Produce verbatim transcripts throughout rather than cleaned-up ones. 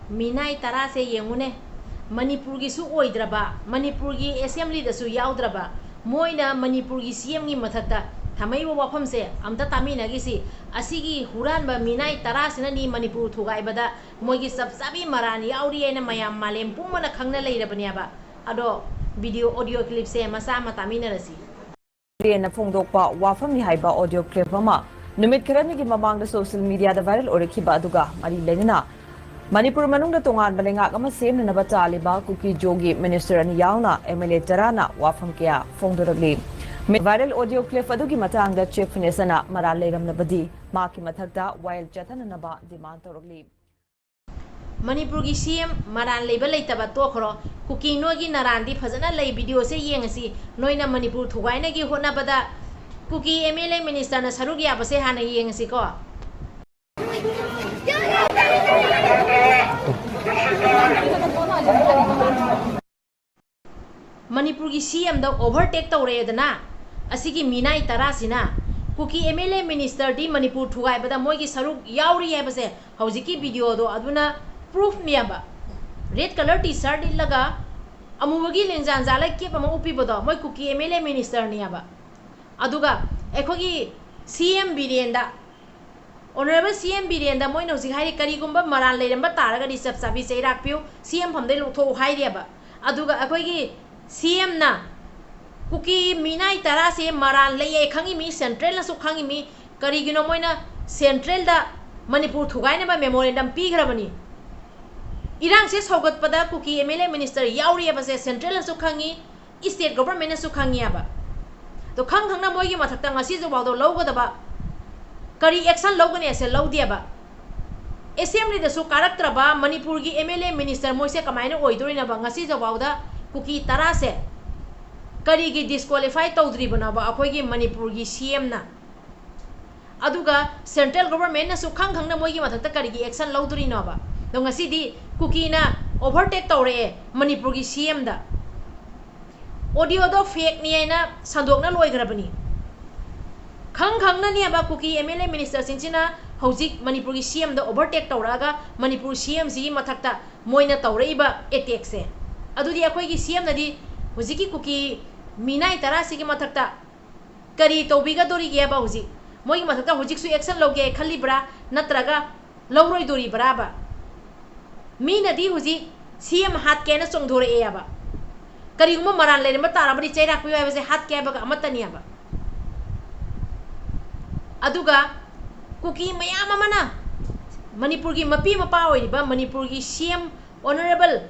ꯃꯤꯅꯥꯏ ꯇꯔꯥꯁꯦ ꯌꯦꯡꯉꯨꯅꯦ, ꯃꯅꯤꯄꯨꯔꯒꯤꯁꯨ ꯑꯣꯏꯗ꯭ꯔꯕ, ꯃꯅꯤꯄꯨꯔꯒꯤ ꯑꯦꯁꯦꯝꯕ꯭ꯂꯤꯗꯁꯨ ꯌꯥꯎꯗ꯭ꯔꯕ, ꯃꯣꯏꯅ ꯃꯅꯤꯄꯨꯔꯒꯤ ꯁꯤ ꯑꯦꯝꯒꯤ ꯃꯊꯛꯇ ꯊꯝꯃꯛꯏꯕ ꯋꯥꯐꯝꯁꯦ ꯑꯝꯇ ꯇꯥꯃꯤꯟꯅꯈꯤꯁꯤ꯫ ꯑꯁꯤꯒꯤ ꯍꯨꯔꯥꯟꯕ ꯃꯤꯅꯥꯏ ꯇꯔꯥꯁꯤꯅꯅꯤ ꯃꯅꯤꯄꯨꯔ ꯊꯨꯒꯥꯏꯕꯗ ꯃꯣꯏꯒꯤ ꯆꯞ ꯆꯥꯕꯤ ꯃꯔꯥꯟ ꯌꯥꯎꯔꯤ ꯍꯥꯏꯅ ꯃꯌꯥꯝ ꯃꯥꯂꯦꯝ ꯄꯨꯝꯕꯅ ꯈꯪꯅ ꯂꯩꯔꯕꯅꯦꯕ꯫ ꯑꯗꯣ ꯚꯤꯗꯤꯑꯣ, ꯑꯣꯗꯤꯑꯣ ꯀ꯭ꯂꯤꯞꯁꯦ ꯃꯆꯥ ꯑꯃ ꯇꯥꯃꯤꯟꯅꯔꯁꯤ꯫ ꯕꯤꯔꯦꯟꯅ ꯐꯣꯡꯗꯣꯛꯄ ꯋꯥꯐꯝꯅꯤ ꯍꯥꯏꯕ ꯑꯣꯗꯤꯑꯣ ꯀ꯭ꯂꯤꯞ ꯑꯃ ꯅꯨꯃꯤꯠ ꯈꯔꯅꯤꯒꯤ ꯃꯃꯥꯡꯗ ꯁꯣꯁꯤꯌꯦꯜ ꯃꯤꯗꯤꯌꯥꯗ ꯚꯥꯏꯔꯦꯜ ꯑꯣꯏꯔꯛꯈꯤꯕ ꯑꯗꯨꯒ ꯃꯔꯤ ꯂꯩꯅꯅ ꯃꯅꯤꯄꯨꯔ ꯃꯅꯨꯡꯗ ꯇꯣꯉꯥꯟꯕ ꯂꯩꯉꯥꯛ ꯑꯃ ꯁꯦꯝꯅꯅꯕ ꯇꯥꯜꯂꯤꯕ ꯀꯨꯀꯤ ꯖꯣꯒꯤ ꯃꯤꯅꯤꯁꯇꯔ ꯑꯅꯤ ꯌꯥꯎꯅ ꯑꯦꯝ ꯑꯦꯜ ꯑꯦ ꯇꯔꯥꯅ ꯋꯥꯐꯝ ꯀꯌꯥ ꯐꯣꯡꯗꯣꯔꯛꯂꯤ꯫ ꯚꯥꯏꯔꯦꯜ ꯑꯣꯗꯤꯑꯣ ꯀ꯭ꯂꯤꯞ ꯑꯗꯨꯒꯤ ꯃꯇꯥꯡꯗ ꯆꯤꯐ ꯃꯤꯅꯤꯁꯇꯔꯅ ꯃꯔꯥꯜ ꯂꯩꯔꯝꯂꯕꯗꯤ ꯃꯍꯥꯛꯀꯤ ꯃꯊꯛꯇ ꯋꯥꯌꯦꯜ ꯆꯠꯊꯅꯅꯕ ꯗꯤꯃꯥꯟ ꯇꯧꯔꯛꯂꯤ꯫ ꯃꯅꯤꯄꯨꯔꯒꯤ ꯁꯤ ꯑꯦꯝ ꯃꯔꯥꯟ ꯂꯩꯕ ꯂꯩꯇꯕ ꯇꯣꯛꯈ꯭ꯔꯣ, ꯀꯨꯀꯤ ꯅꯣꯏꯒꯤ ꯅꯔꯥꯟꯗꯤ ꯐꯖꯅ ꯂꯩ꯫ ꯚꯤꯗꯤꯑꯣꯁꯦ ꯌꯦꯡꯉꯁꯤ꯫ ꯅꯣꯏꯅ ꯃꯅꯤꯄꯨꯔ ꯊꯨꯒꯥꯏꯅꯒꯤ ꯍꯣꯠꯅꯕꯗ ꯀꯨꯀꯤ ꯑꯦꯝ ꯑꯦꯜ ꯑꯦ ꯃꯤꯅꯤꯁꯇꯔꯅ ꯁꯔꯨꯛ ꯌꯥꯕꯁꯦ ꯍꯥꯟꯅ ꯌꯦꯡꯉꯁꯤꯀꯣ꯫ ꯃꯅꯤꯄꯨꯔꯒꯤ ꯁꯤ ꯑꯦꯝꯗ ꯑꯣꯚꯔꯇꯦꯛ ꯇꯧꯔꯛꯑꯦꯗꯅ ꯑꯁꯤꯒꯤ ꯃꯤꯅꯥꯏ ꯇꯔꯥꯁꯤꯅ꯫ ꯀꯨꯀꯤ ꯑꯦꯝ ꯑꯦꯜ ꯑꯦ ꯃꯤꯅꯤꯁꯇꯔꯗꯤ ꯃꯅꯤꯄꯨꯔ ꯊꯨꯒꯥꯏꯕꯗ ꯃꯣꯏꯒꯤ ꯁꯔꯨꯛ ꯌꯥꯎꯔꯤ ꯍꯥꯏꯕꯁꯦ ꯍꯧꯖꯤꯛꯀꯤ ꯚꯤꯗꯤꯑꯣꯗꯣ ꯑꯗꯨꯅ ꯄ꯭ꯔꯨꯐꯅꯦꯕ꯫ ꯔꯦꯗ ꯀꯂꯔ ꯇꯤ ꯁꯥꯔꯠ ꯂꯤꯠꯂꯒ ꯑꯃꯨꯕꯒꯤ ꯂꯦꯡꯖꯥꯟꯖꯥꯂ ꯀꯦꯞ ꯑꯃ ꯎꯞꯄꯤꯕꯗꯣ ꯃꯣꯏ ꯀꯨꯀꯤ ꯑꯦꯝ ꯑꯦꯜ ꯑꯦ ꯃꯤꯅꯤꯁꯇꯔꯅꯦꯕ꯫ ꯑꯗꯨꯒ ꯑꯩꯈꯣꯏꯒꯤ C M ꯕꯤꯔꯦꯟꯗ, honourable C M ꯕꯤꯔꯦꯟꯗ ꯃꯣꯏꯅ ꯍꯧꯖꯤꯛ ꯍꯥꯏꯔꯤ, ꯀꯔꯤꯒꯨꯝꯕ ꯃꯔꯥꯜ ꯂꯩꯔꯝꯕ ꯇꯥꯔꯒꯗꯤ ꯆꯞ ꯆꯥꯕꯤ ꯆꯩꯔꯥꯛ ꯄꯤꯌꯨ, ꯁꯤ ꯑꯦꯝ ꯐꯝꯗꯩ ꯂꯧꯊꯣꯛꯎ ꯍꯥꯏꯔꯤꯑꯕ꯫ ꯑꯗꯨꯒ ꯑꯩꯈꯣꯏꯒꯤ ꯁꯤ ꯑꯦꯝꯅ ꯀꯨꯀꯤ ꯃꯤꯅꯥꯏ ꯇꯔꯥꯁꯦ ꯃꯔꯥꯜ ꯂꯩꯌꯦ ꯈꯪꯉꯤꯃꯤ, ꯁꯦꯟꯇ꯭ꯔꯦꯜꯅꯁꯨ ꯈꯪꯉꯤꯃꯤ꯫ ꯀꯔꯤꯒꯤꯅꯣ ꯃꯣꯏꯅ ꯁꯦꯟꯇ꯭ꯔꯦꯜꯗ ꯃꯅꯤꯄꯨꯔ ꯊꯨꯒꯥꯏꯅꯕ ꯃꯦꯃꯣꯔꯦꯟꯗꯝ ꯄꯤꯈ꯭ꯔꯕꯅꯤ? ꯏꯔꯥꯡꯁꯦ ꯁꯧꯒꯠꯄꯗ Kuki M L A minister ꯌꯥꯎꯔꯤꯑꯕꯁꯦ ꯁꯦꯟꯇ꯭ꯔꯦꯜꯅꯁꯨ ꯈꯪꯉꯤ, ꯏꯁꯇꯦꯠ ꯒꯣꯚꯔꯟꯃꯦꯟꯅꯁꯨ ꯈꯪꯉꯤꯑꯕ꯫ ꯑꯗꯣ ꯈꯪ ꯈꯪꯅ ꯃꯣꯏꯒꯤ ꯃꯊꯛꯇ ꯉꯁꯤꯁꯨꯐꯥꯎꯗ ꯂꯧꯒꯗꯕ ꯀꯔꯤ ꯑꯦꯛꯁꯟ ꯂꯧꯒꯅꯤ ꯑꯁꯦ ꯂꯧꯗꯦꯕ꯫ ꯑꯦꯁꯦꯝꯕ꯭ꯂꯤꯗꯁꯨ ꯀꯥꯔꯛꯇ꯭ꯔꯕ ꯃꯅꯤꯄꯨꯔꯒꯤ ꯑꯦꯝ ꯑꯦꯜ ꯑꯦ ꯃꯤꯅꯤꯁꯇꯔ ꯃꯣꯏꯁꯦ ꯀꯃꯥꯏꯅ ꯑꯣꯏꯗꯣꯔꯤꯅꯣꯕ? ꯉꯁꯤꯐꯥꯎꯗ ꯀꯨꯀꯤ ꯇꯔꯥꯁꯦ ꯀꯔꯤꯒꯤ ꯗꯤꯁꯀ꯭ꯋꯥꯂꯤꯐꯥꯏ ꯇꯧꯗ꯭ꯔꯤꯕꯅꯣꯕ ꯑꯩꯈꯣꯏꯒꯤ ꯃꯅꯤꯄꯨꯔꯒꯤ ꯁꯤ ꯑꯦꯝꯅ? ꯑꯗꯨꯒ ꯁꯦꯟꯇ꯭ꯔꯦꯜ ꯒꯣꯚꯔꯟꯃꯦꯟꯠꯅꯁꯨ ꯈꯪ ꯈꯪꯅ ꯃꯣꯏꯒꯤ ꯃꯊꯛꯇ ꯀꯔꯤꯒꯤ ꯑꯦꯛꯁꯟ ꯂꯧꯗꯣꯔꯤꯅꯣꯕ? ꯑꯗꯣ ꯉꯁꯤꯗꯤ ꯀꯨꯀꯤꯅ ꯑꯣꯚꯔꯇꯦꯛ ꯇꯧꯔꯛꯑꯦ ꯃꯅꯤꯄꯨꯔꯒꯤ ꯁꯤ ꯑꯦꯝꯗ꯫ ꯑꯣꯗꯤꯑꯣꯗꯣ ꯐꯦꯛꯅꯤ ꯍꯥꯏꯅ ꯁꯟꯗꯣꯛꯅ ꯂꯣꯏꯈ꯭ꯔꯕꯅꯤ꯫ ꯈꯪ ꯈꯪꯅꯅꯦꯕ ꯀꯨꯀꯤ ꯑꯦꯝ ꯑꯦꯜ ꯑꯦ ꯃꯤꯅꯤꯁꯇꯔꯁꯤꯡꯁꯤꯅ ꯍꯧꯖꯤꯛ ꯃꯅꯤꯄꯨꯔꯒꯤ ꯁꯤ ꯑꯦꯝꯗ ꯑꯣꯚꯔꯇꯦꯛ ꯇꯧꯔꯛꯑꯒ ꯃꯅꯤꯄꯨꯔ ꯁꯤ ꯑꯦꯝꯁꯤꯒꯤ ꯃꯊꯛꯇ ꯃꯣꯏꯅ ꯇꯧꯔꯛꯏꯕ ꯑꯦꯇꯦꯛꯁꯦ, ꯑꯗꯨꯗꯤ ꯑꯩꯈꯣꯏꯒꯤ ꯁꯤ ꯑꯦꯝꯅꯗꯤ ꯍꯧꯖꯤꯛꯀꯤ ꯀꯨꯀꯤ ꯃꯤꯅꯥꯏ ꯇꯔꯥꯁꯤꯒꯤ ꯃꯊꯛꯇ ꯀꯔꯤ ꯇꯧꯕꯤꯒꯗꯣꯔꯤꯒꯦꯕ? ꯍꯧꯖꯤꯛ ꯃꯣꯏꯒꯤ ꯃꯊꯛꯇ ꯍꯧꯖꯤꯛꯁꯨ ꯑꯦꯛꯁꯟ ꯂꯧꯒꯦ ꯈꯜꯂꯤꯕ꯭ꯔꯥ, ꯅꯠꯇ꯭ꯔꯒ ꯂꯧꯔꯣꯏꯗꯣꯔꯤꯕ꯭ꯔꯥꯕ? ꯃꯤꯅꯗꯤ ꯍꯧꯖꯤꯛ ꯁꯤ ꯑꯦꯝ ꯍꯥꯠꯀꯦꯅ ꯆꯣꯡꯊꯣꯔꯛꯑꯦꯕ꯫ ꯀꯔꯤꯒꯨꯝꯕ ꯃꯔꯥꯜ ꯂꯩꯔꯝꯕ ꯇꯥꯔꯕꯗꯤ ꯆꯩꯔꯥꯛꯄꯤꯌꯨ ꯍꯥꯏꯕꯁꯦ ꯍꯥꯠꯀꯦ ꯍꯥꯏꯕꯒ ꯑꯃꯠꯇꯅꯦꯕ꯫ ꯑꯗꯨꯒ ꯀꯨꯀꯤ ꯃꯌꯥꯝ ꯑꯃꯅ ꯃꯅꯤꯄꯨꯔꯒꯤ ꯃꯄꯤ ꯃꯄꯥ ꯑꯣꯏꯔꯤꯕ ꯃꯅꯤꯄꯨꯔꯒꯤ ꯁꯤ ꯑꯦꯝ, ꯑꯣꯅꯔꯦꯕꯜ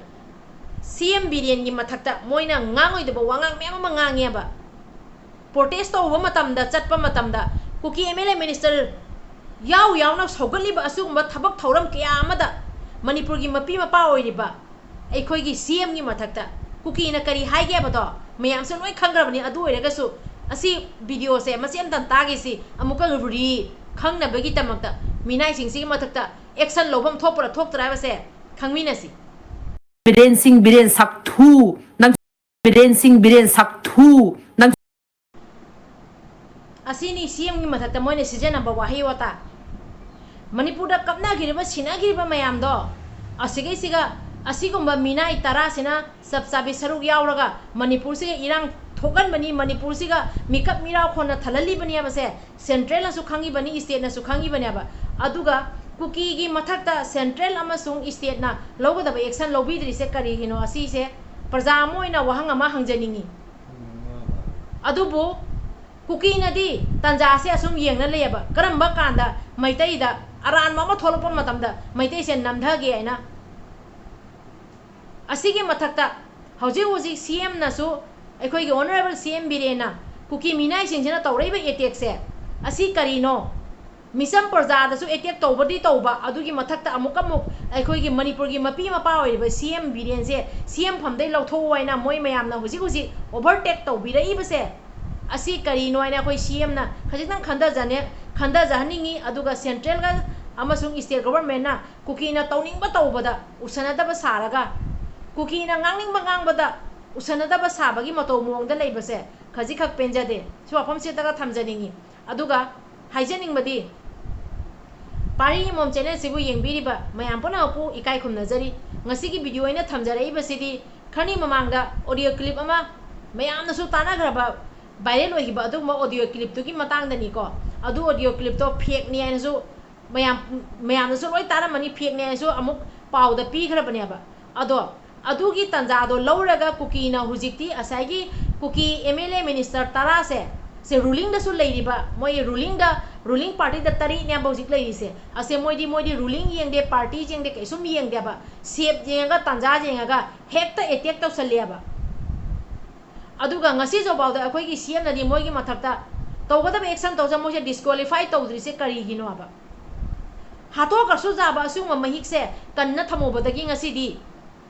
ꯁꯤ ꯑꯦꯝ ꯕꯤꯔꯦꯟꯒꯤ ꯃꯊꯛꯇ ꯃꯣꯏꯅ ꯉꯥꯡꯉꯣꯏꯗꯕ ꯋꯥꯉꯥꯡ ꯃꯌꯥꯝ ꯑꯃ ꯉꯥꯡꯉꯦꯕ꯫ ꯄ꯭ꯔꯣꯇꯦꯁ ꯇꯧꯕ ꯃꯇꯝꯗ, ꯆꯠꯄ ꯃꯇꯝꯗ ꯀꯨꯀꯤ ꯑꯦꯝ ꯑꯦꯜ ꯑꯦ ꯃꯤꯅꯤꯁꯇꯔ ꯌꯥꯎ ꯌꯥꯎꯅ ꯁꯧꯒꯠꯂꯤꯕ ꯑꯁꯤꯒꯨꯝꯕ ꯊꯕꯛ ꯊꯧꯔꯝ ꯀꯌꯥ ꯑꯃꯗ ꯃꯅꯤꯄꯨꯔꯒꯤ ꯃꯄꯤ ꯃꯄꯥ ꯑꯣꯏꯔꯤꯕ ꯑꯩꯈꯣꯏꯒꯤ ꯁꯤ ꯑꯦꯝꯒꯤ ꯃꯊꯛꯇ ꯀꯨꯀꯤꯅ ꯀꯔꯤ ꯍꯥꯏꯒꯦ ꯍꯥꯏꯕꯗꯣ ꯃꯌꯥꯝꯁꯨ ꯂꯣꯏ ꯈꯪꯈ꯭ꯔꯕꯅꯤ꯫ ꯑꯗꯨ ꯑꯣꯏꯔꯒꯁꯨ ꯑꯁꯤ ꯚꯤꯗꯤꯑꯣꯁꯦ ꯃꯆꯦꯠ ꯑꯝꯇꯪ ꯇꯥꯒꯦꯁꯤ, ꯑꯃꯨꯛꯀ ꯔꯤ ꯈꯪꯅꯕꯒꯤꯗꯃꯛꯇ ꯃꯤꯅꯥꯏꯁꯤꯡꯁꯤꯒꯤ ꯃꯊꯛꯇ ꯑꯦꯛꯁꯟ ꯂꯧꯐꯝ ꯊꯣꯛꯄ꯭ꯔꯥ ꯊꯣꯛꯇ꯭ꯔꯥ ꯍꯥꯏꯕꯁꯦ ꯈꯪꯃꯤꯟꯅꯁꯤ꯫ ꯕꯤꯔꯦꯟ ꯁꯤꯡ, ꯕꯤꯔꯦꯟ ꯁꯛꯊꯨ, ꯅꯪ ꯕꯤꯔꯦꯟ ꯁꯤꯡ, ꯕꯤꯔꯦꯟ ꯁꯛꯊꯨ, ꯅꯪ ꯑꯁꯤꯅꯤ ꯁꯤ ꯑꯦꯝꯒꯤ ꯃꯊꯛꯇ ꯃꯣꯏꯅ ꯁꯤꯖꯤꯟꯅꯕ ꯋꯥꯍꯩ ꯋꯥꯇꯥ꯫ ꯃꯅꯤꯄꯨꯔꯗ ꯀꯞꯅꯈꯤꯔꯤꯕ, ꯁꯤꯅꯈꯤꯔꯤꯕ ꯃꯌꯥꯝꯗꯣ, ꯑꯁꯤꯒꯩꯁꯤꯒ ꯑꯁꯤꯒꯨꯝꯕ ꯃꯤꯅꯥꯏ ꯇꯔꯥꯁꯤꯅ ꯆꯞ ꯆꯥꯕꯤ ꯁꯔꯨꯛ ꯌꯥꯎꯔꯒ ꯃꯅꯤꯄꯨꯔꯁꯤꯒ ꯏꯔꯥꯡ ꯊꯣꯛꯍꯟꯕꯅꯤ, ꯃꯅꯤꯄꯨꯔꯁꯤꯒ ꯃꯤꯀꯞ ꯃꯤꯔꯥꯎ ꯈꯣꯟꯅ ꯊꯜꯍꯜꯂꯤꯕꯅꯤ ꯍꯥꯏꯕꯁꯦ ꯁꯦꯟꯇ꯭ꯔꯦꯜꯅꯁꯨ ꯈꯪꯉꯤꯕꯅꯤ, ꯏꯁꯇꯦꯠꯅꯁꯨ ꯈꯪꯉꯤꯕꯅꯦꯕ꯫ ꯑꯗꯨꯒ ꯀꯨꯀꯤꯒꯤ ꯃꯊꯛꯇ ꯁꯦꯟꯇ꯭ꯔꯦꯜ ꯑꯃꯁꯨꯡ ꯏꯁꯇꯦꯠꯅ ꯂꯧꯒꯗꯕ ꯑꯦꯛꯁꯟ ꯂꯧꯕꯤꯗ꯭ꯔꯤꯁꯦ ꯀꯔꯤꯒꯤꯅꯣ? ꯑꯁꯤꯁꯦ ꯄ꯭ꯔꯖꯥ ꯑꯃ ꯑꯣꯏꯅ ꯋꯥꯍꯪ ꯑꯃ ꯍꯪꯖꯅꯤꯡꯉꯤ꯫ ꯑꯗꯨꯕꯨ ꯀꯨꯀꯤꯅꯗꯤ ꯇꯟꯖꯥꯁꯦ ꯑꯁꯨꯝ ꯌꯦꯡꯅ ꯂꯩꯌꯦꯕ, ꯀꯔꯝꯕ ꯀꯥꯟꯗ ꯃꯩꯇꯩꯗ ꯑꯔꯥꯟꯕ ꯑꯃ ꯊꯣꯛꯂꯛꯄ ꯃꯇꯝꯗ ꯃꯩꯇꯩꯁꯦ ꯅꯝꯊꯒꯦ ꯍꯥꯏꯅ꯫ ꯑꯁꯤꯒꯤ ꯃꯊꯛꯇ ꯍꯧꯖꯤꯛ ꯍꯧꯖꯤꯛ ꯁꯤ ꯑꯦꯝꯅꯁꯨ, ꯑꯩꯈꯣꯏꯒꯤ ꯑꯣꯅꯔꯦꯕꯜ ꯁꯤ ꯑꯦꯝ ꯕꯤꯔꯦꯟꯅ ꯀꯨꯀꯤ ꯃꯤꯅꯥꯏꯁꯤꯡꯁꯤꯅ ꯇꯧꯔꯛꯏꯕ ꯑꯦꯇꯦꯛꯁꯦ ꯑꯁꯤ ꯀꯔꯤꯅꯣ? ꯃꯤꯆꯝ ꯄ꯭ꯔꯖꯥꯗꯁꯨ ꯑꯦꯇꯦꯛ ꯇꯧꯕꯗꯤ ꯇꯧꯕ, ꯑꯗꯨꯒꯤ ꯃꯊꯛꯇ ꯑꯃꯨꯛꯀ ꯑꯃꯨꯛ ꯑꯩꯈꯣꯏꯒꯤ ꯃꯅꯤꯄꯨꯔꯒꯤ ꯃꯄꯤ ꯃꯄꯥ ꯑꯣꯏꯔꯤꯕ ꯁꯤ ꯑꯦꯝ ꯕꯤꯔꯦꯟꯁꯦ ꯁꯤ ꯑꯦꯝ ꯐꯝꯗꯩ ꯂꯧꯊꯣꯛꯎ ꯍꯥꯏꯅ ꯃꯣꯏ ꯃꯌꯥꯝꯅ ꯍꯧꯖꯤꯛ ꯍꯧꯖꯤꯛ ꯑꯣꯚꯔꯇꯦꯛ ꯇꯧꯕꯤꯔꯛꯏꯕꯁꯦ ꯑꯁꯤ ꯀꯔꯤꯅꯣ ꯍꯥꯏꯅ ꯑꯩꯈꯣꯏ ꯁꯤ ꯑꯦꯝꯅ ꯈꯖꯤꯛꯇꯪ ꯈꯟꯊꯖꯅꯦ-, ꯈꯟꯊꯖꯍꯟꯅꯤꯡꯉꯤ꯫ ꯑꯗꯨꯒ ꯁꯦꯟꯇ꯭ꯔꯦꯜꯒ ꯑꯃꯁꯨꯡ ꯏꯁꯇꯦꯠ ꯒꯣꯚꯔꯟꯃꯦꯟꯅ ꯀꯨꯀꯤꯅ ꯇꯧꯅꯤꯡꯕ ꯇꯧꯕꯗ ꯎꯁꯟꯅꯗꯕ ꯁꯥꯔꯒ, ꯀꯨꯀꯤꯅ ꯉꯥꯡꯅꯤꯡꯕ ꯉꯥꯡꯕꯗ ꯎꯁꯟꯅꯗꯕ ꯁꯥꯕꯒꯤ ꯃꯇꯧ ꯃꯑꯣꯡꯗ ꯂꯩꯕꯁꯦ ꯈꯖꯤꯛꯈꯛ ꯄꯦꯟꯖꯗꯦ꯫ ꯁꯤ ꯋꯥꯐꯝꯁꯤꯗꯒ ꯊꯝꯖꯅꯤꯡꯉꯤ꯫ ꯑꯗꯨꯒ ꯍꯥꯏꯖꯅꯤꯡꯕꯗꯤ, ꯄꯥꯔꯤ ꯑꯃꯃꯝ ꯆꯦꯅꯦꯜꯁꯤꯕꯨ ꯌꯦꯡꯕꯤꯔꯤꯕ ꯃꯌꯥꯝ ꯄꯨꯝꯅꯃꯛꯄꯨ ꯏꯀꯥꯏ ꯈꯨꯝꯅꯖꯔꯤ꯫ ꯉꯁꯤꯒꯤ ꯚꯤꯗꯤꯑꯣ ꯑꯩꯅ ꯊꯝꯖꯔꯛꯏꯕꯁꯤꯗꯤ ꯈꯔꯅꯤ ꯃꯃꯥꯡꯗ ꯑꯣꯗꯤꯑꯣ ꯀ꯭ꯂꯤꯞ ꯑꯃ, ꯃꯌꯥꯝꯅꯁꯨ ꯇꯥꯟꯅꯈ꯭ꯔꯕ, ꯚꯥꯏꯔꯦꯜ ꯑꯣꯏꯈꯤꯕ ꯑꯗꯨꯒꯨꯝꯕ ꯑꯣꯗꯤꯑꯣ ꯀ꯭ꯂꯤꯞꯇꯨꯒꯤ ꯃꯇꯥꯡꯗꯅꯤꯀꯣ꯫ ꯑꯗꯨ ꯑꯣꯗꯤꯑꯣ ꯀ꯭ꯂꯤꯞꯇꯣ ꯐꯦꯛꯅꯤ ꯍꯥꯏꯅꯁꯨ ꯃꯌꯥꯝ, ꯃꯌꯥꯝꯅꯁꯨ ꯂꯣꯏ ꯇꯥꯔꯝꯃꯅꯤ, ꯐꯦꯛꯅꯤ ꯍꯥꯏꯅꯁꯨ ꯑꯃꯨꯛ ꯄꯥꯎꯗ ꯄꯤꯈ꯭ꯔꯕꯅꯦꯕ꯫ ꯑꯗꯣ ꯑꯗꯨꯒꯤ ꯇꯥꯟꯖꯥꯗꯣ ꯂꯧꯔꯒ ꯀꯨꯀꯤꯅ ꯍꯧꯖꯤꯛꯇꯤ ꯉꯁꯥꯏꯒꯤ ꯀꯨꯀꯤ ꯑꯦꯝ ꯑꯦꯜ ꯑꯦ ꯃꯤꯅꯤꯁꯇꯔ ꯇꯔꯥꯁꯦ, ꯁꯦ ꯔꯨꯂꯤꯡꯗꯁꯨ ꯂꯩꯔꯤꯕ, ꯃꯣꯏ ꯔꯨꯂꯤꯡꯗ, ꯔꯨꯂꯤꯡ ꯄꯥꯔꯇꯤꯗ ꯇꯔꯦꯠꯅꯦꯕ ꯍꯧꯖꯤꯛ ꯂꯩꯔꯤꯁꯦ꯫ ꯑꯁꯦ ꯃꯣꯏꯗꯤ, ꯃꯣꯏꯗꯤ ꯔꯨꯂꯤꯡ ꯌꯦꯡꯗꯦ, ꯄꯥꯔꯇꯤ ꯌꯦꯡꯗꯦ, ꯀꯩꯁꯨꯝ ꯌꯦꯡꯗꯦꯕ꯫ ꯁꯦꯞ ꯌꯦꯡꯉꯒ, ꯇꯥꯟꯖꯥ ꯌꯦꯡꯉꯒ ꯍꯦꯛꯇ ꯑꯦꯇꯦꯛ ꯇꯧꯁꯜꯂꯦꯕ꯫ ꯑꯗꯨꯒ ꯉꯁꯤ ꯐꯥꯎꯕꯗ ꯑꯩꯈꯣꯏꯒꯤ ꯁꯤ ꯑꯦꯝꯅꯗꯤ ꯃꯣꯏꯒꯤ ꯃꯊꯛꯇ ꯇꯧꯒꯗꯕ ꯑꯦꯛꯁꯟ ꯇꯧꯖ, ꯃꯣꯏꯁꯦ ꯗꯤꯁꯀ꯭ꯋꯥꯂꯤꯐꯥꯏ ꯇꯧꯗ꯭ꯔꯤꯁꯦ ꯀꯔꯤꯒꯤꯅꯣꯕ? ꯍꯥꯠꯇꯣꯛꯈ꯭ꯔꯁꯨ ꯌꯥꯕ ꯑꯁꯤꯒꯨꯝꯕ ꯃꯍꯤꯛꯁꯦ ꯀꯟꯅ ꯊꯝꯃꯨꯕꯗꯒꯤ ꯉꯁꯤꯗꯤ,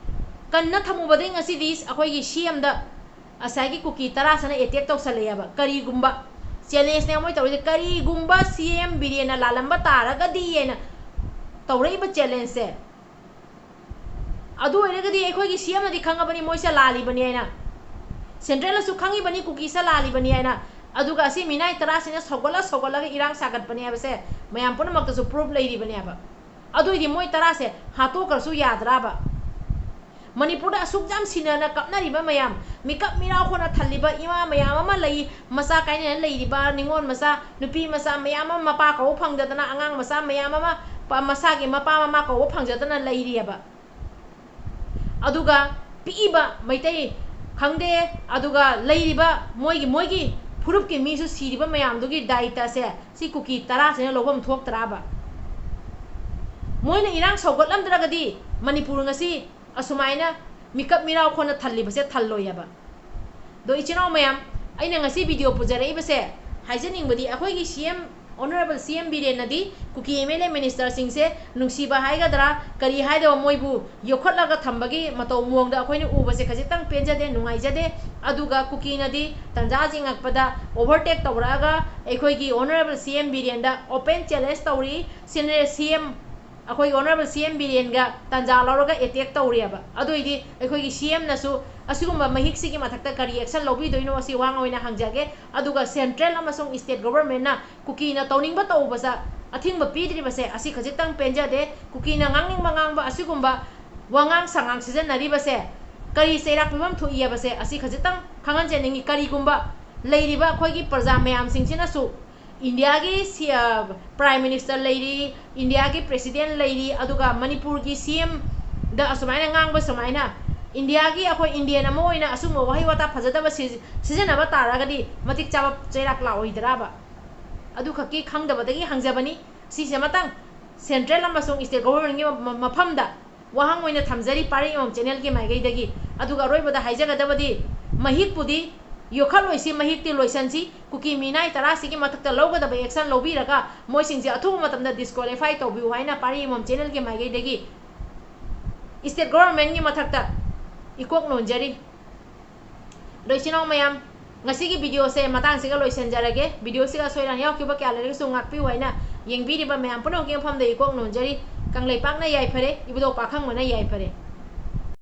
ꯀꯟꯅ ꯊꯝꯃꯨꯕꯗꯒꯤ ꯉꯁꯤꯗꯤ ꯑꯩꯈꯣꯏꯒꯤ ꯁꯤ ꯑꯦꯝꯗ ꯉꯁꯥꯏꯒꯤ ꯀꯨꯀꯤ ꯇꯔꯥꯁꯤꯅ ꯑꯦꯇꯦꯛ ꯇꯧꯁꯜꯂꯛꯑꯦꯕ꯫ ꯀꯔꯤꯒꯨꯝꯕ, ꯆꯦꯂꯦꯟꯖꯅꯦ ꯃꯣꯏ ꯇꯧꯔꯤꯁꯦ, ꯀꯔꯤꯒꯨꯝꯕ ꯁꯤ ꯑꯦꯝ ꯕꯤꯔꯦꯟꯅ ꯂꯥꯜꯂꯝꯕ ꯇꯥꯔꯒꯗꯤ ꯍꯥꯏꯅ ꯇꯧꯔꯛꯏꯕ ꯆꯦꯂꯦꯟꯖꯁꯦ꯫ ꯑꯗꯨ ꯑꯣꯏꯔꯒꯗꯤ ꯑꯩꯈꯣꯏꯒꯤ ꯁꯤ ꯑꯦꯝꯅꯗꯤ ꯈꯪꯉꯕꯅꯤ ꯃꯣꯏꯁꯦ ꯂꯥꯜꯂꯤꯕꯅꯤ ꯍꯥꯏꯅ, ꯁꯦꯟꯇ꯭ꯔꯦꯜꯅꯁꯨ ꯈꯪꯉꯤꯕꯅꯤ ꯀꯨꯀꯤꯁꯦ ꯂꯥꯜꯂꯤꯕꯅꯤ ꯍꯥꯏꯅ꯫ ꯑꯗꯨꯒ ꯑꯁꯤ ꯃꯤꯅꯥꯏ ꯇꯔꯥꯁꯤꯅ ꯁꯧꯒꯠꯂ ꯁꯧꯒꯠꯂꯒ ꯏꯔꯥꯡ ꯁꯥꯒꯠꯄꯅꯦ ꯍꯥꯏꯕꯁꯦ ꯃꯌꯥꯝ ꯄꯨꯝꯅꯃꯛꯇꯁꯨ ꯄ꯭ꯔꯨꯐ ꯂꯩꯔꯤꯕꯅꯦꯕ꯫ ꯑꯗꯨ ꯑꯣꯏꯗꯤ ꯃꯣꯏ ꯇꯔꯥꯁꯦ ꯍꯥꯠꯇꯣꯛꯈ꯭ꯔꯁꯨ ꯌꯥꯗ꯭ꯔꯕ? ꯃꯅꯤꯄꯨꯔꯗ ꯑꯁꯨꯛ ꯌꯥꯝ ꯁꯤꯅꯅ ꯀꯞꯅꯔꯤꯕ ꯃꯌꯥꯝ, ꯃꯤꯀꯞ ꯃꯤꯔꯥꯎ ꯍꯣꯟꯅ ꯊꯜꯂꯤꯕ ꯏꯃꯥ ꯃꯌꯥꯝ ꯑꯃ ꯂꯩ, ꯃꯆꯥ ꯀꯥꯏꯅꯅ ꯂꯩꯔꯤꯕ ꯅꯤꯉꯣꯜ ꯃꯆꯥ, ꯅꯨꯄꯤ ꯃꯆꯥ ꯃꯌꯥꯝ ꯑꯃ ꯃꯄꯥ ꯀꯧꯕ ꯐꯪꯗꯗꯅ, ꯑꯉꯥꯡ ꯃꯆꯥ ꯃꯌꯥꯝ ꯑꯃ ꯄ-, ꯃꯁꯥꯒꯤ ꯃꯄꯥ ꯃꯃꯥ ꯀꯧꯕ ꯐꯪꯖꯗꯅ ꯂꯩꯔꯤꯑꯕ꯫ ꯑꯗꯨꯒ ꯄꯤꯛꯏꯕ ꯃꯩꯇꯩ ꯈꯪꯗꯦ, ꯑꯗꯨꯒ ꯂꯩꯔꯤꯕ ꯃꯣꯏꯒꯤ, ꯃꯣꯏꯒꯤ ꯐꯨꯔꯨꯞꯀꯤ ꯃꯤꯁꯨ ꯁꯤꯔꯤꯕ ꯃꯌꯥꯝꯗꯨꯒꯤ ꯗꯥꯏꯇꯁꯦ ꯁꯤ ꯀꯨꯀꯤ ꯇꯔꯥꯁꯤꯅ ꯂꯧꯐꯝ ꯊꯣꯛꯇ꯭ꯔꯕ? ꯃꯣꯏꯅ ꯏꯔꯥꯡ ꯁꯧꯒꯠꯂꯝꯗ꯭ꯔꯒꯗꯤ ꯃꯅꯤꯄꯨꯔ ꯉꯁꯤ ꯑꯁꯨꯃꯥꯏꯅ ꯃꯤꯀꯞ ꯃꯤꯔꯥꯎ ꯈꯣꯟꯅ ꯊꯜꯂꯤꯕꯁꯦ ꯊꯜꯂꯣꯏꯑꯕ꯫ ꯑꯗꯣ ꯏꯆꯤꯟ ꯏꯅꯥꯎ ꯃꯌꯥꯝ, ꯑꯩꯅ ꯉꯁꯤ ꯚꯤꯗꯤꯑꯣ ꯄꯨꯖꯔꯛꯏꯕꯁꯦ, ꯍꯥꯏꯖꯅꯤꯡꯕꯗꯤ ꯑꯩꯈꯣꯏꯒꯤ C M, honourable C M ꯕꯤꯔꯦꯟꯅꯗꯤ ꯀꯨꯀꯤ ꯑꯦꯝ ꯑꯦꯜ ꯑꯦ ꯃꯤꯅꯤꯁꯇꯔꯁꯤꯡꯁꯦ ꯅꯨꯡꯁꯤꯕ ꯍꯥꯏꯒꯗ꯭ꯔꯥ, ꯀꯔꯤ ꯍꯥꯏꯗꯧꯕ, ꯃꯣꯏꯕꯨ ꯌꯣꯛꯈꯠꯂꯒ ꯊꯝꯕꯒꯤ ꯃꯇꯧ ꯃꯑꯣꯡꯗ ꯑꯩꯈꯣꯏꯅ ꯎꯕꯁꯦ ꯈꯖꯤꯛꯇꯪ ꯄꯦꯟꯖꯗꯦ, ꯅꯨꯡꯉꯥꯏꯖꯗꯦ꯫ ꯑꯗꯨꯒ ꯀꯨꯀꯤꯅꯗꯤ ꯇꯟꯖꯥ ꯌꯦꯡꯉꯛꯄꯗ ꯑꯣꯚꯔꯇꯦꯛ ꯇꯧꯔꯛꯑꯒ ꯑꯩꯈꯣꯏꯒꯤ honourable C M ꯕꯤꯔꯦꯟꯗ open challenge ꯇꯧꯔꯤ꯫ ꯁꯤꯅꯦ ꯁꯤ ꯑꯦꯝ, ꯑꯩꯈꯣꯏꯒꯤ ꯑꯣꯅꯔꯦꯕꯜ ꯁꯤ ꯑꯦꯝ ꯕꯤꯔꯦꯟꯒ ꯇꯟꯖꯥ ꯂꯧꯔꯒ ꯑꯦꯇꯦꯛ ꯇꯧꯔꯤꯑꯕ꯫ ꯑꯗꯨꯏꯗꯤ ꯑꯩꯈꯣꯏꯒꯤ ꯁꯤ ꯑꯦꯝꯅꯁꯨ ꯑꯁꯤꯒꯨꯝꯕ ꯃꯍꯤꯛꯁꯤꯒꯤ ꯃꯊꯛꯇ ꯀꯔꯤ ꯑꯦꯛꯁꯟ ꯂꯧꯕꯤꯗꯣꯏꯅꯣ, ꯑꯁꯤ ꯋꯥ ꯑꯣꯏꯅ ꯍꯪꯖꯒꯦ꯫ ꯑꯗꯨꯒ ꯁꯦꯟꯇ꯭ꯔꯦꯜ ꯑꯃꯁꯨꯡ ꯁ꯭ꯇꯦꯠ ꯒꯣꯚꯔꯟꯃꯦꯟꯠꯅ ꯀꯨꯀꯤꯅ ꯇꯧꯅꯤꯡꯕ ꯇꯧꯕꯁꯦ ꯑꯊꯤꯡꯕ ꯄꯤꯗ꯭ꯔꯤꯕꯁꯦ ꯑꯁꯤ ꯈꯖꯤꯛꯇꯪ ꯄꯦꯟꯖꯗꯦ꯫ ꯀꯨꯀꯤꯅ ꯉꯥꯡꯅꯤꯡꯕ ꯉꯥꯡꯕ ꯑꯁꯤꯒꯨꯝꯕ ꯋꯥꯉꯥꯡ ꯁꯉꯥꯡ ꯁꯤꯖꯤꯟꯅꯔꯤꯕꯁꯦ ꯀꯔꯤ ꯆꯩꯔꯥꯛ ꯄꯤꯐꯝ ꯊꯣꯛꯏ ꯍꯥꯏꯕꯁꯦ ꯑꯁꯤ ꯈꯖꯤꯛꯇꯪ ꯈꯪꯍꯟꯖꯅꯤꯡꯉꯤ꯫ ꯀꯔꯤꯒꯨꯝꯕ ꯂꯩꯔꯤꯕ ꯑꯩꯈꯣꯏꯒꯤ ꯄ꯭ꯔꯖꯥ ꯃꯌꯥꯝꯁꯤꯡꯁꯤꯅꯁꯨ ꯏꯟꯗꯤꯌꯥꯒꯤ ꯁꯤ-, ꯑ, Prime Minister ꯂꯩꯔꯤ, ꯏꯟꯗꯤꯌꯥꯒꯤ President ꯂꯩꯔꯤ, ꯑꯗꯨꯒ ꯃꯅꯤꯄꯨꯔꯒꯤ C M ꯗ ꯑꯁꯨꯃꯥꯏꯅ ꯉꯥꯡꯕ ꯁꯨꯃꯥꯏꯅ ꯏꯟꯗꯤꯌꯥꯒꯤ ꯑꯩꯈꯣꯏ Indian ꯑꯃ ꯑꯣꯏꯅ ꯑꯁꯨꯝꯕ ꯋꯥꯍꯩ ꯋꯥꯇꯥ ꯐꯖꯗꯕ ꯁꯤꯖ-, ꯁꯤꯖꯤꯟꯅꯕ ꯇꯥꯔꯒꯗꯤ ꯃꯇꯤꯛ ꯆꯥꯕ ꯆꯩꯔꯥꯛ ꯂꯥꯛꯑꯣꯏꯗ꯭ꯔꯕ? ꯑꯗꯨꯈꯛꯀꯤ ꯈꯪꯗꯕꯗꯒꯤ ꯍꯪꯖꯕꯅꯤ꯫ ꯁꯤꯁꯦ ꯑꯃꯇꯪ Central ꯑꯃꯁꯨꯡ State Government ꯀꯤ ꯃ-, ꯃꯐꯝꯗ ꯋꯥꯍꯪ ꯑꯣꯏꯅ ꯊꯝꯖꯔꯤ ꯄꯥꯔꯤ ꯑꯃꯃꯝ channel ꯒꯤ ꯃꯥꯏꯀꯩꯗꯒꯤ꯫ ꯑꯗꯨꯒ ꯑꯔꯣꯏꯕꯗ ꯍꯥꯏꯖꯒꯗꯕꯗꯤ ꯃꯍꯤꯛꯄꯨꯗꯤ ꯌꯣꯛꯈꯠꯂꯣꯏꯁꯤ, ꯃꯍꯤꯛꯇꯤ ꯂꯣꯏꯁꯟꯁꯤ꯫ ꯀꯨꯀꯤ ꯃꯤꯅꯥꯏ ꯇꯔꯥꯁꯤꯒꯤ ꯃꯊꯛꯇ ꯂꯧꯒꯗꯕ action ꯂꯧꯕꯤꯔꯒ ꯃꯣꯏꯁꯤꯡꯁꯦ ꯑꯊꯨꯕ ꯃꯇꯝꯗ disqualify ꯇꯧꯕꯤꯌꯨ ꯍꯥꯏꯅ ꯄꯥꯔꯤ ꯑꯃꯃꯝ channel ꯒꯤ ꯃꯥꯏꯀꯩꯗꯒꯤ State Government ꯀꯤ ꯃꯊꯛꯇ ꯏꯀꯣꯛ ꯅꯣꯟꯖꯔꯤ꯫ ꯑꯗꯣ ꯏꯆꯤꯟ ꯏꯅꯥꯎ ꯃꯌꯥꯝ, ꯉꯁꯤꯒꯤ video ꯁꯦ ꯃꯇꯥꯡꯁꯤꯒ ꯂꯣꯏꯁꯤꯟꯖꯔꯒꯦ꯫ Video ꯁꯤꯒ ꯑꯁꯣꯏ ꯑꯔꯥꯟ ꯌꯥꯎꯈꯤꯕ ꯀꯌꯥ ꯂꯩꯔꯒꯁꯨ ꯉꯥꯛꯄꯤꯌꯨ ꯍꯥꯏꯅ ꯌꯦꯡꯕꯤꯔꯤꯕ ꯃꯌꯥꯝ ꯄꯨꯝꯅꯃꯛꯀꯤ ꯃꯐꯝꯗ ꯏꯀꯣꯛ ꯅꯣꯟꯖꯔꯤ꯫ ꯀꯪꯂꯩꯄꯥꯛꯅ ꯌꯥꯏꯐꯔꯦ, ꯏꯕꯨꯙꯧ ꯄꯥꯈꯪꯕꯅ ꯌꯥꯏꯐꯔꯦ꯫